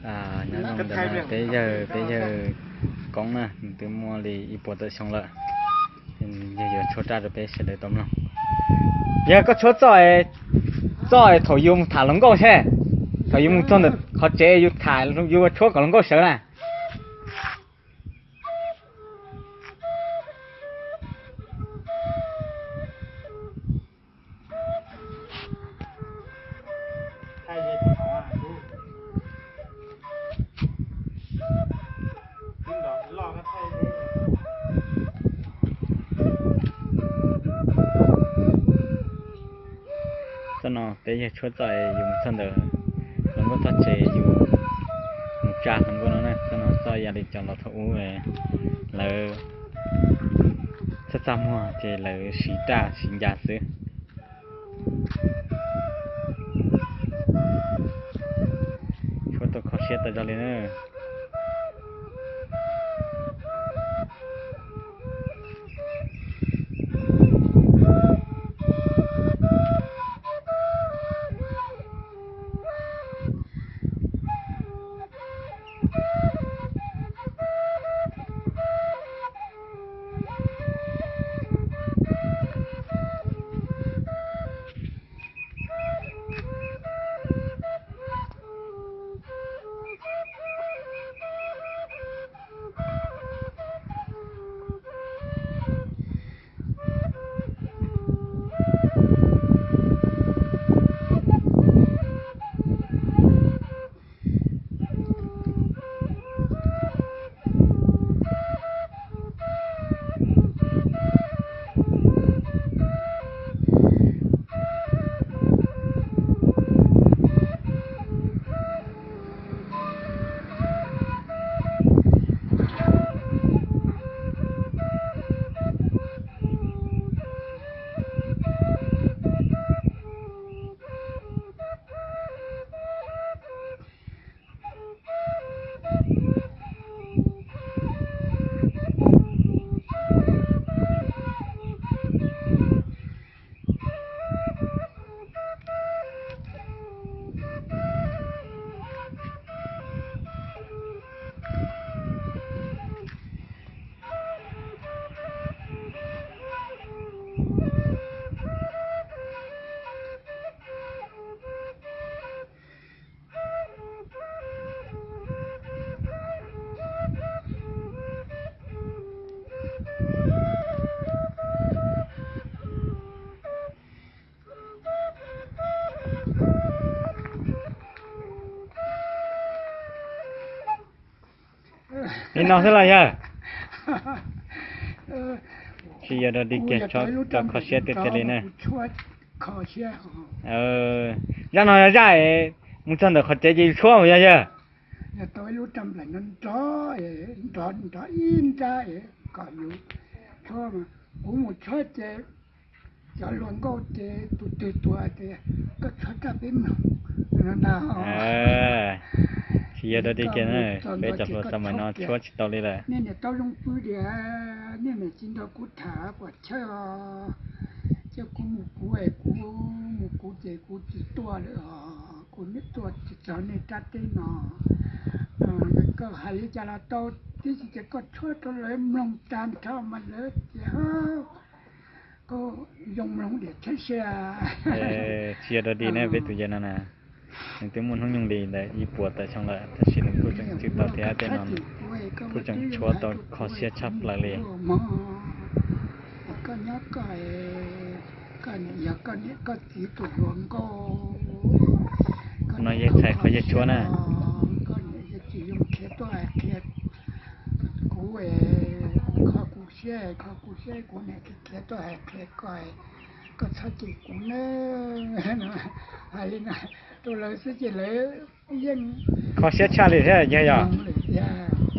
Nyob zoo ntawm no peb yawg, peb yawg Koob na, nws twb muaj li ib puas tawm xyoo lawm. Yawg yuav tshuab raj rau peb sawv daws tau mloog. Yawg, koj tshuab txoj, txoj thaum yus mus tham hluas nkauj seb, thaum yus mus txog ntawm qhov tsev yus tham, yus tshuab kom hluas nkauj sawv na. Txoj no peb yawg tshuab txoj yus mus txog ntawm hluas nkauj txog tsev yus mus tsa hluas nkauj no na. Txoj no txoj yam li cov laus thaum ub lawv txaj txaj muag ces lawv siv raj siv ncas xwb. Tshuab tau kho siab tas zog li na. Li no xwb los yawg? Tsis yog dog dig kiag, tshuab kho siab tiag tiag li na. Zaj no yog zaj mus txog ntawm qhov tsev ces yus tshuab mas yog yawg? Yog tau ib lub raj nplaim no nrov, nrov ib nrab kom yus tshuab mas kuv mus tshuab ces cov hluas nkauj ces tus twg tuag tias koj tshuab raj peb mloog no ntag. Tsis yog dog dig kiag, peb cov hluas txog mas no tshuab tsis tau li lawm. Nej niam tau zoo pw tias nej niam tsis nrog kuv tham puas chawj os. Ces kuv mus kuv es kuv mus kuv ces kuv tsis tuaj lawm os, kuv niam tuaj tsis txog nej rab teb no. Koj hais li cas los tau, tab sis ces koj tshuab rau lawv mloog tag nrho mas lawv tias koj zoo mloog diam thiab sia. Tsis yog dog dig ne, peb tus yawg no na, nws twb muaj hnub nyoog li ntawm ib puas tawm xyoo lawm tab sis nws kuj tseem tswj tau thiab tej no, kuj tseem tshuab tau kho siab tshaj plaws li. Koj nyob koj, koj niam yog koj niam koj txiv tus hluas nkauj, no yog txhais qhov yawg tshuab na. Koj niam yog tsis zoo khiav tuaj hais qhia kuv, kuv kho kuv siab, kho kuv siab kuv niam khiav tuaj hais qhia koj, koj txhob cem kuv na. Hais li no rau lawv xwb ces lawv yeej kho siab tshaj li thiab yawg yog. Lawm thiab.